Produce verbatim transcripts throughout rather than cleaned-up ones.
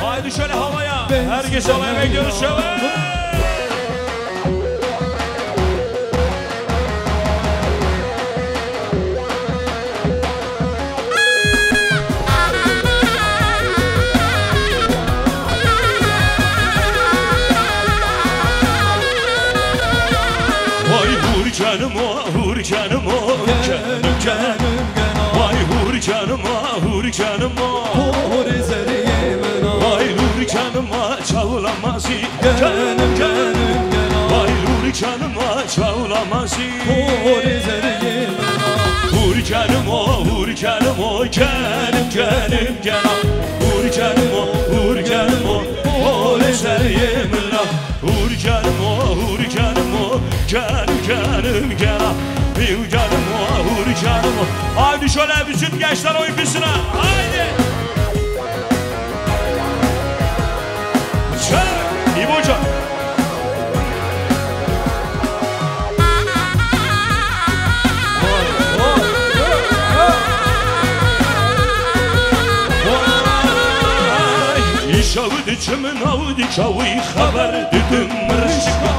Haydi şöyle havaya. Herkes havaya bekliyoruz. Şöyle. Vay hur canım o, hur canım o, canım canım. Vay hur canım o, hur canım o. Hor zerê min a. Vay hur canım o, çawlamazî. Canım canım. Vay hur canım o, çawlamazî. Hor zerê min a. Hur canım o, hur canım o, canım canım canım. Hur canım o, hur canım o, hor zerê min a. Hur canım o, hur canım o, canım canım canım. Hur canım o, hur canım o. Haydi şöyle bütün gençler oyun pistine. Haydi. Çek. İbocan. Îşev diçim nav dikewî xeber didim mirişka.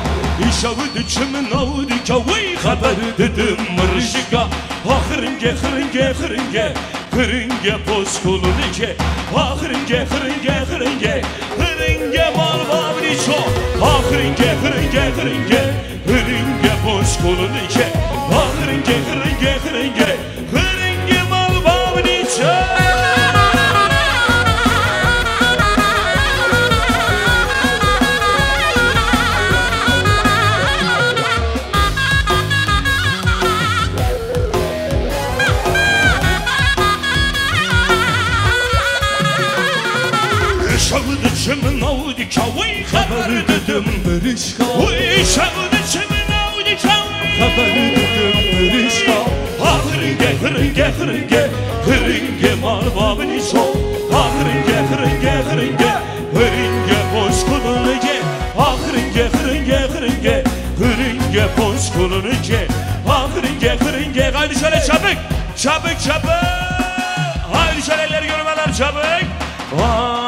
Îşev diçim nav dikewî xeber didim mirişka. Ha xiringe, xiringe, xiringe. Xiringe poskolunike, ha xiringe, xiringe, xiringe, xiringe mal babnîço, ha xiringe, xiringe, xiringe, xiringe poskolunike, ha xiringe, xiringe, xiringe, xiringe mal babnîço. Şev diçim nav dikewî xeber didim mirişka. Wî şev diçim nav dikewî xeber didim mirişka. Ha xiringe, xiringe, xiringe, xiringe mal babnîço. Ha xiringe, xiringe, xiringe, xiringe poskolunike. Ha xiringe, xiringe, xiringe, xiringe poskolunike. Ha xiringe, xiringe. Haydi şöyle çabuk. Çabuk, çabuk. Haydi şöyle elleri görmeler çabuk. Vay.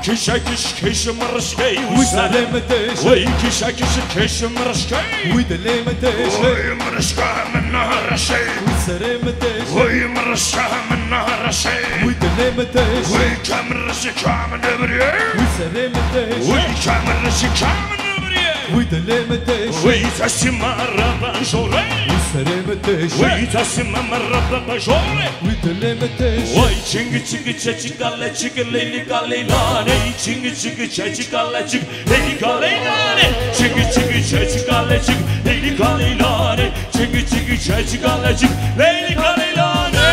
Kişe kiş keşim rişkey. Wî serê min têşe. Vay kişe kiş keşim rişkey. Wî dilê min têşe. Vay mirişka min nareşe. Wî serê min têşe. Vay mirişka min nareşe. Wî dilê min têşe. Vay kemrişka min debriye. Wî serê min têşe. Vay kemrişka min debriye. Wî dilê min têşe. Wî tesî me rebe jore. Wî serê min têşe. Wî tesî me rebe jore. Wî dilê min têşe. Vay çingi çingi çeçika leçik leylika leylane. Çingi çingi çeçika leçik leylika leylane. Çingi çingi çeçika leçik leylika leylane. Çingi çingi çeçika leçik leylika leylane.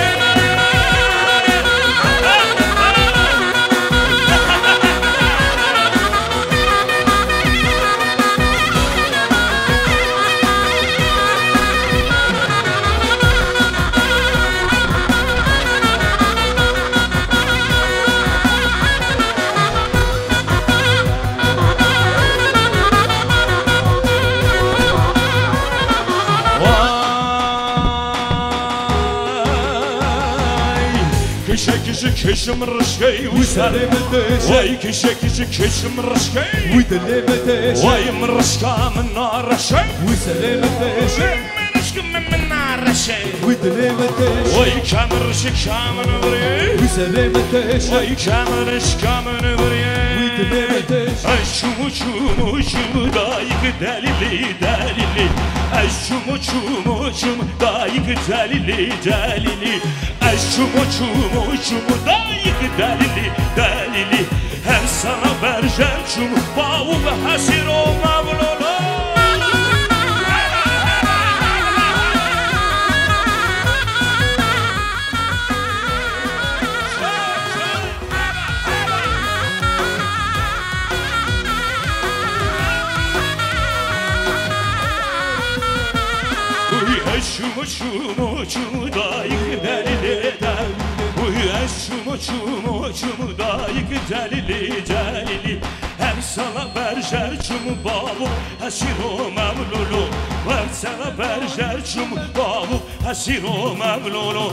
Vay! Kişe kişi keşim rişkey. Wî serê min têşe. Vay kişe kişi keşim rişkey. Wî dilê min têşe. Vay mirişka min nareşe. Wî serê min têşe. Mirişka min nareşe. Wî dilê min têşe. Vay kemrişik şamin vurê. Wî serê min têşe. Vay kemrişka min vurê. Wî dilê min têşe. Ez çumu çumu çumu dayik delili delili. Ez çumu çumu çumu dayik delili delili. Ez çumo çumo çumo dayik delili delili. Her sana berjer çum bavu ve hasiro mavlolo. Uy, ez çumo çumo çumo dayik delili delili. Uy, ez çumo çumo çumo dayik delili delili. Her sala berjer çumo bavo, hesiro mevlulu. Her sala berjer çumo bavo, hesiro mevlulu.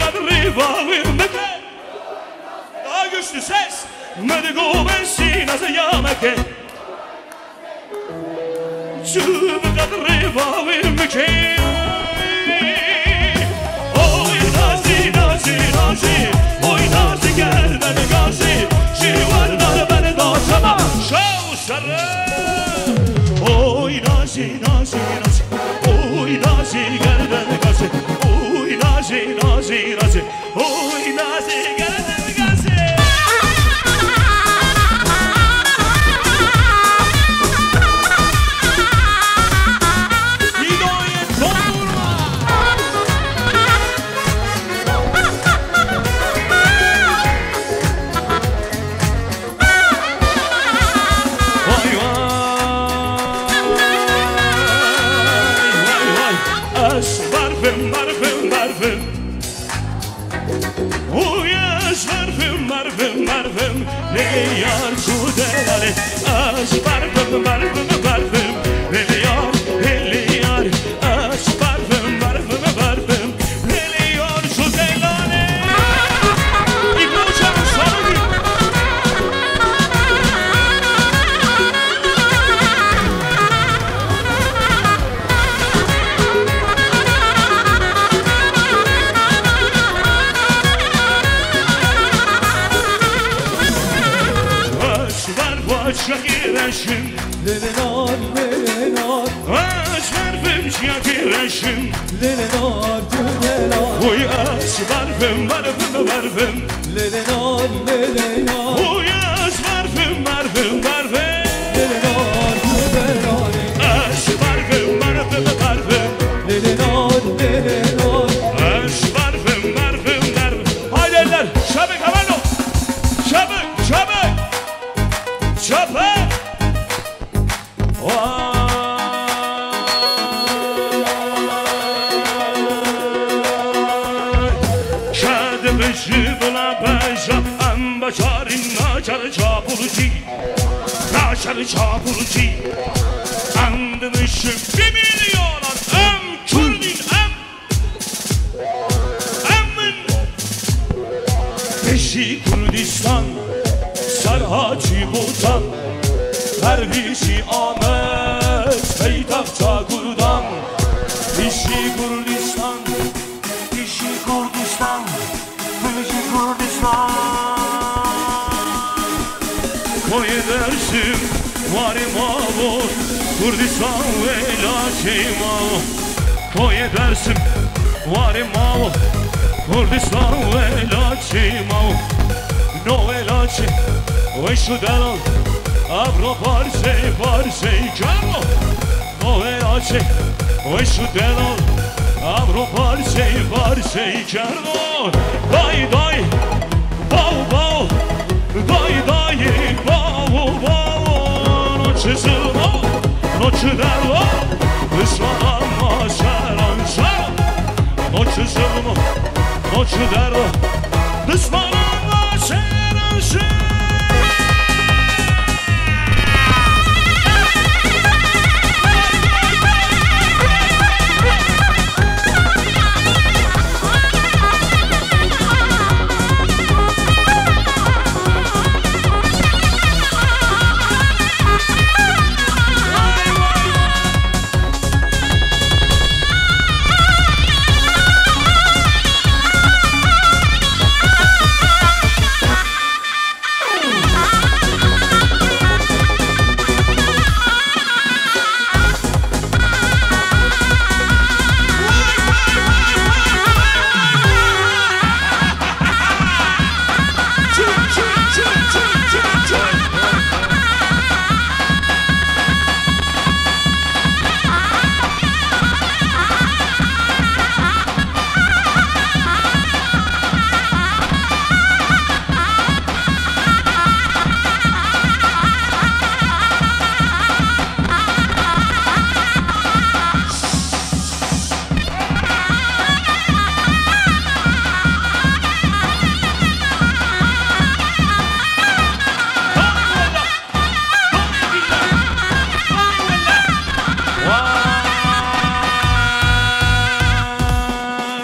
qedrê bavê min bike. Daha güçlü ses. Min digo besî naziya me ke. Çû bi qedrê bavê min ke. Oy nazî, nazî, nazî. Oy nazî, gel ben gazî. Ji wan dar ben daşama. Şew şerre. Oy nazî, nazî, nazî. Oy nazî, gel ben gazî. Oy nazî, nazî, nazî. Oy nazî, gel ben gazî. Bervim, bervim, lê yar ku delalê. Ez bervim, bervim, bervim, lê yar, lê yar. Ez bervim, bervim, bervim, lê yar ku delalê. Îbûcan sarı. Eşber başa gireşim. Lelenar, lelenar. Eşber bimşiya gireşim. Lelenar, lelenar. Uy eşber bim, ber bim, ber bim. Lelenar, lelenar. Uy eşber bim, ber bim, ber bim. Lelenar, lelenar. Eşber bim, ber bim, ber bim. Lelenar, lelenar. Eşber bim, ber bim, ber bim. Haydi eller, şabik, hemen o. Çabuk, çabuk. Çabuk. Vay. Şadim ji bila beja em beşarî naçar çapulcî. Naçar çapulcî. Em dimişim bir milyonan em Kurdin em Em min bijî Kurdistan, Serhacî Botan, her bijî Amed, peytexta Kurdan, bijî Kurdistan, bijî Kurdistan, bijî Kurdistan. Koyê Dersim, warê mavo, Kurdistan welatê mavo. Koyê Dersim, warê mavo, Kurdistan welatê mavo. No welatê weş û delal, Ewro parsê parsê kemo. No welatê weş û delal, Ewro parsê parsê kerdo. Day day, baw baw, day day, baw baw. No çi zilmo, no çi derdo, pismana ma seran ser. No çi zilmo, no çi derdo, pismana ma seran ser.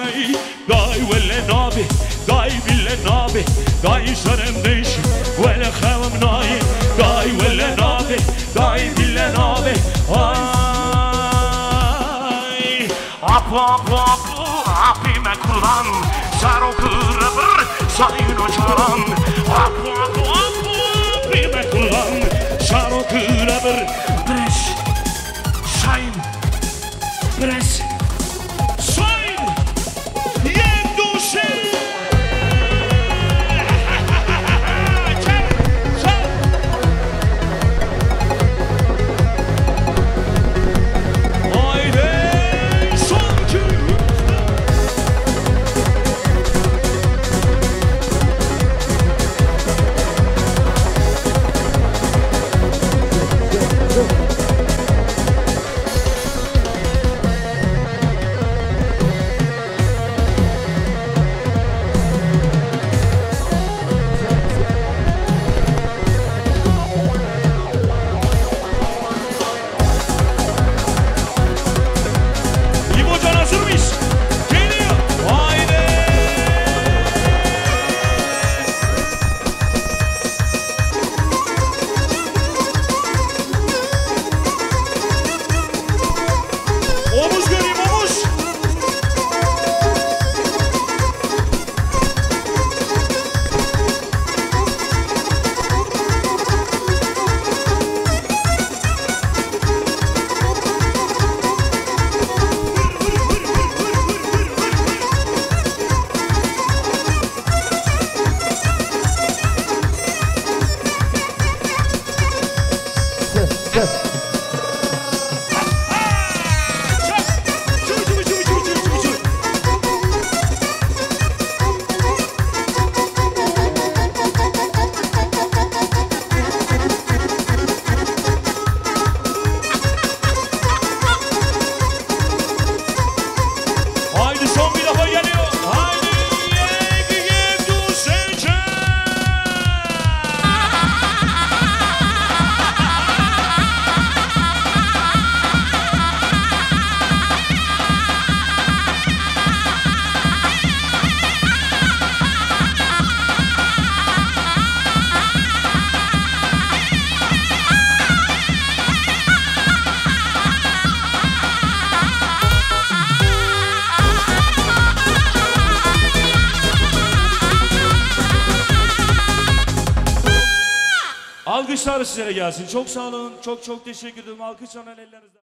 Vay! Day wele nabe, day bile nabe, day şerem değiş, wele xewim naye, day wele nabe, day bile nabe. Ay. Apo, apo, apo, apî me kurdan, şaro kure bir, şayîno çaran. Apo, apo, apo, apî me kurdan, şaro kure bir. Pres, şayîn, pres, şayîn, yek, du, sê. Alkışlar sizlere gelsin. Çok sağ olun. Çok çok teşekkür ederim. Alkışlarla ellerinizden.